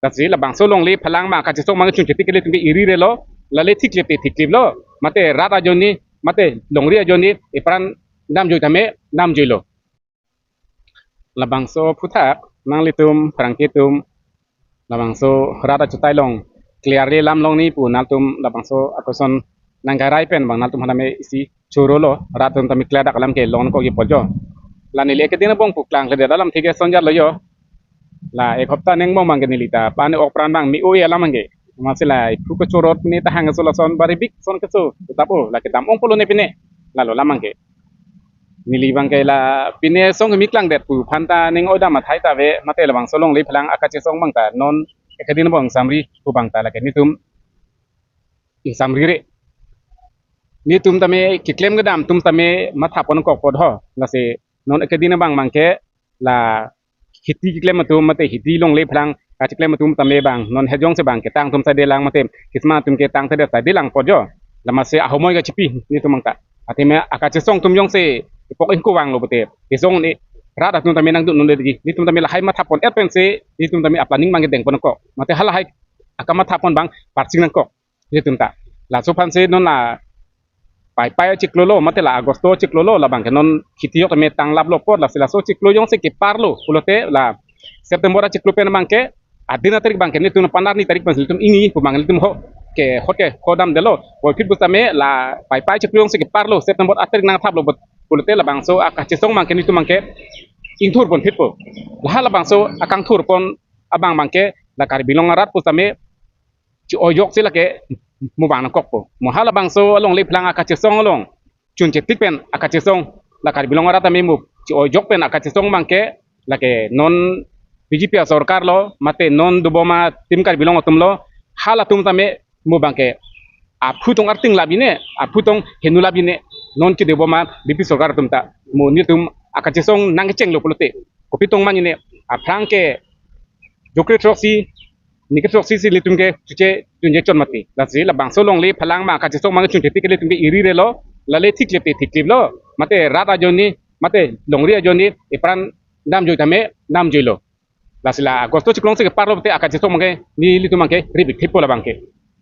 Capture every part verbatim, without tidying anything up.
Lasi labangso longle phalang ma kachesong ma chunche tik ke ilitum ke iri relo, lale thik le te thik lo, mate rat ajoine, mate longri ajoine, ipran damjoi tame damjoilo. Labangso aphuthak nanglitum pherangke atum labangso rat achutai along clearly lam longji pu nangtum labangso a-question nangkairai pen bang nangtum aphan tame isi chorolo, rat atum tame clear dak alam ke longkokji apot jo. La neli ekedin angbong pu klangkledet alam thik ke sonjatlo jo. La ek hopta angbong bang ke neli ta pani ok pran bang me-o-e alam bang ke. Amatsi la iphu kachorot pine ta hang aso lason bari bik son keso. Tetapo la kedam ong pulo ne pine. Lalo alam bang ke. Neli bang ke la pine song kimi klangdet pu aphan ta ning odam athai ta ave, mate labangso longle phalang akachesong bang ta non ekedin angbong samri pu bang ta lake netum ingsamri re. Netum tame keklem kedam atum tame matha ponkok apot ho. Lasi non ekedin angbong bang ke la hiti keklem atum mate hiti longle phalang kacheklem atum tame bang non hejong si bang ketang atum sade lang mate kismat atum ketang sade sade lang apot jo. Lamatsi ahomoi kachipi netum bang ta. Athema akachesong atum jongsi ipok ingko vanglo pute, isong ni rat atum tame nangdun un-edetji. Netum tame lahai matha pon-et pensi netum tame a-planning bang kedeng ponkok. Mate halahai akamatha pon bang parsing nangkok netum ta. Laso aphansi non la Paipai achiklo lo, mate la August achiklo lo, labang ke non hiti yok tame tanglaplo apot, lasi laso achiklo jongsi keparlo pulote la September achiklo pen bang ke adin atarik bang ke netum pandar ni tarik bang netum ingni pu bang netum ho ke hot ke ho damdetlo. Boyphit pusitame la Paipai achiklo jongsi keparlo September atarik nangthaplo pulote labangso akachesong bang ke netum bang ke ingthur ponphitpo. La halabangso akangthur pon abang bang ke la Karbi Anglong arat pusitame chi-ojok si lake mo vang nangkokpo. Mo halabangso alongle phalang akachesong along chunche tik pen akachesong la Karbi Anglong arat tame mo chi-ojok pen akachesong bang ke lake non B J P asorkar lo mate non dobom a-team Karbi Anglong atum lo, halatum tame mo bang ke aphu tong arting labine, aphu tong henu labine, non kedobom a-B J P sorkar atum ta. Mo netum akachesong nangkechenglo pulote kopi tong manine, aphrang ke jokre throksi, nikre throksi si netum ke chuche chunje chon mati. Lasi labangso longle phalang ma kachesong ma chunche tik ke netum ke iri relo, lale thik le te thik lo, mate rat ajoine, mate longri ajoine ipran damjoi tame damjoilo. Lasi la August achiklo si keparlo te akachesong bang ke nelitum bang ke ribik thipo labang ke.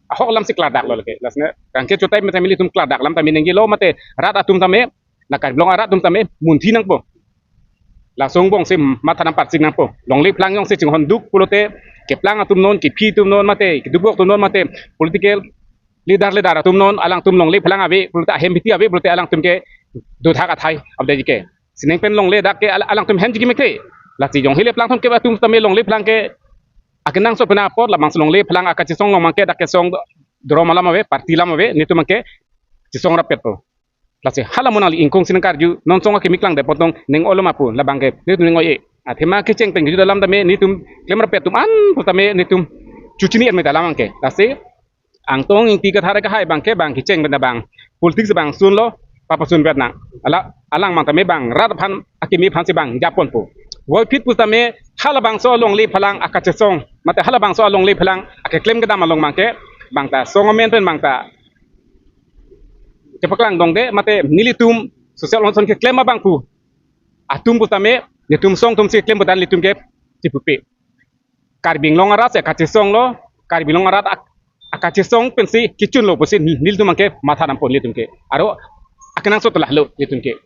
Ahok alam si klardak lo lake. Lasi ne kangke chutai mate nelitum klardak alam tame nengjilo mate rat atum tame, la Karbi Anglong arat atum tame munthi nangpo. Laso angbong si matha nangparsing nangpo. Longle phalang jongsi chinghon duk pulote keplang atum non, kephi atum non mate, keduk bok atum non mate, political leader leader atum non, alangtum longle phalang ave pulote, ahem hiti ave pulote alangtum ke dothak athai abdejike. Sining pen longle dak ke al-, alangtum hem jiki mekre. Lasi jong hile plang thom ke atum tame longle phalang ke akenangsot pen apot labangso longle phalang akachesong along bang ke dak ke song dhorom alam ave, party alam ave, netum bang ke chesong rapetpo. Lasi hala mo nangli ingkung si nangkarju, non song akimi klangdet apot tong ning-olo ma pu, labang ke netum ning-o-e. Athema kecheng pen kejut alam tame netum klem rapet atum an pu tame netum chuchini en meta alam bang ke. Lasi Angtong Ingti Kathar akehai bang ke bang kecheng pen bang politics bang sunlo, papasun vet nang. Ala, alang bang tame bang rat aphan akimi aphan si bang japonpo. Boyphit pusitame halabangso longle phalang akachesong mate halabangso longle phalang akeklem kedam along bang ke bang ta song amen pen bang ta kepaklang dongde mate nelitum social onson keklem abang pu atum pusitame netum song atum si keklem pu dan nelitum ke chipupe. Karbi Anglong arat si akachesong lo, Karbi Anglong arat ak-, akachesong pensi kechunlo pusi nelitum bang ke matha nangpo nelitum ke. Aro akenangsot lahelo nelitum ke.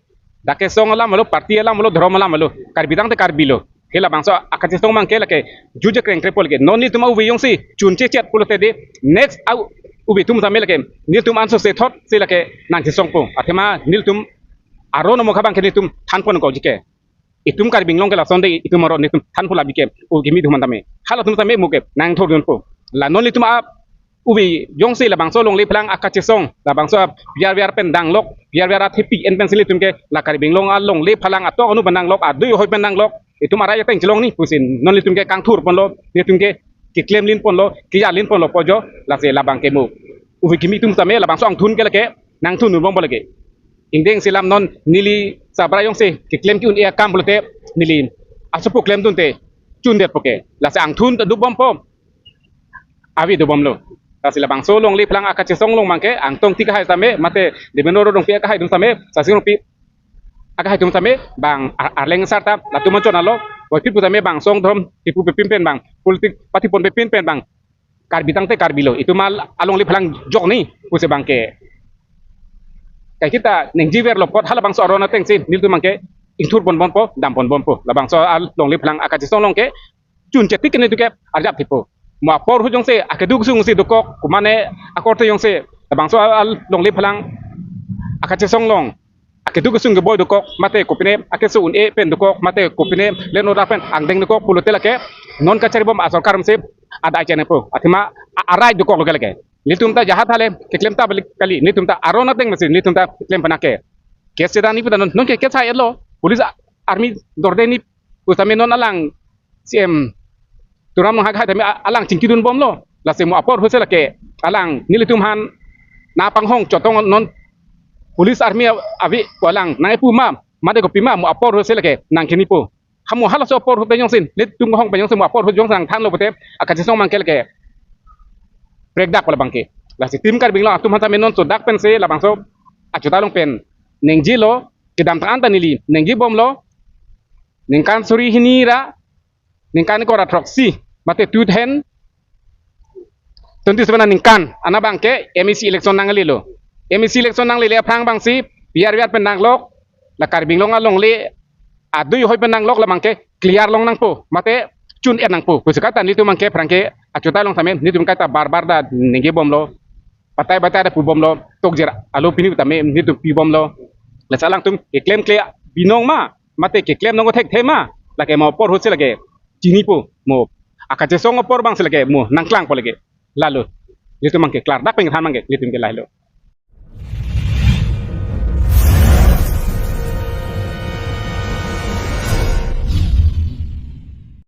Dak ke song alam lo, party alam lo, dhorom alam lo, Karbi tangte Karbi lo. Ke labangso akachesong bang ke lake juje kreng krepol ke. Non nelitum a-uve jongsi chunche chet pulote de next a-uve atum tame lake nelitum anso se thot si lake nangchesongpo. Athema nelitum aro no mokha bang ke nelitum thanpon ko jike. Itum Karbi Anglong ke lason de itum aro netum thanpo labike. O kimi atum tame. Halatum tame mo ke nangthurdunpo. La non nelitum a-uve jongsi labangso longle phalang akachesong, labangso biar biar pen danglok, biar biar athepi en pensi nelitum ke la Karbi Anglong alongle phalang atok anu pen danglok, adui hoi pen danglok, itum arai ateng chelong ni pusi non nelitum ke kangthur ponlo, netum ke keklem lin ponlo, keya lin ponlo pu jo, lasi labang ke mo. Uve kimi atum tame labangso angthun ke lake nangthun un bom lake. Ingdeng si lam non neli sabra jongsi keklem ke-un-e akam pulote neli asopo klemdunte chundetpo ke. Lasi angthun ta dobompo. Ave dobomlo. Lasi labangso longle phalang akachesong along bang ke Angtong Ingti akehai tame mate Debendra Rongpi akehai atum tame, Sasing Rongpi akehai atum tame bang ar-, arleng asar ta latum anchot alo Wakil pusitame bang song drom, tipu pepin pen bang, politik party pon pepin pen bang, Karbi tangte Karbi lo. Itum alongle phalang jok ni pusi bangke. Kaike ta ningjever lo apot halabangso aron atengsi nelitum bangke ingthur pon bompo, dam pon bompo. Labangso alongle phalang akachesong along ke chun chetik kene tu ke arjap thipo. Mo apor ahut jongsi akeduk sungsi dokok, kumane akorte jongsi labangso al, alongle phalang akachesong along akeduk kesung keboi dokok, mate kopine akeso un-e pen dokok, mate kopine land order pen angdeng dokok pulote lake non kachari bom asorkar mesi adai chene po. Athema a-, arai dokok lo ke lake. Nelitum ta jahat hale keklem ta balik kali, nelitum ta aron ateng mesi nelitum ta klem phan ke. Case chedan ni puta non, non ke case hai lo. Police a-, army dorde ni pusitame non alang C M Tuliram Ronghang hai tame a-, alang chingkidun bomlo. Lasi mo apor ahutsi lake alang nelitum aphan nangpanghong chotong non police army a-, ave pu alang nang-e pu ma, mate kopima mo apor ahutsi lake nangkeni po. Ha mo halaso apor ahut pen jongsi nelitum hong pen jongsi mo apor ahut jongsi nangthanlo pute akachesong bangke lake prekdak pala bangke. Lasi Team Karbi Anglong atum aphan tame non sodak pensi labangso achota along pen ningjelo, kedamtang an ta neli ningje bomlo, ningkan suri hini ra ningkan kora throksi, mate two thousand twenty-seven aningkan ana bangke M A C election nanglelo. M A C election nanglele aphrang bangsi P R V R pen nanglok, la Karbi Anglong alongle adui hoi pen nanglok, la bangke clear long nangpo, mate chun-et nangpo. Pusi kata nelitum bangke aphrang ke achota along tame nelitum kaita bar bar ta ningje bomlo, batai batai ta pu bomlo, tokjer alo pini tame nelitum pi bomlo. Lasi alangtum keklem kle binong ma, mate keklem nong thekthe ma, lake mo apor ahutsi lake chinipo mo. Akachesong apor bangsi lake mo nangklangpo lake. Lalo. Nelitum bangke klardak pen than bangke nelitum ke lahelo.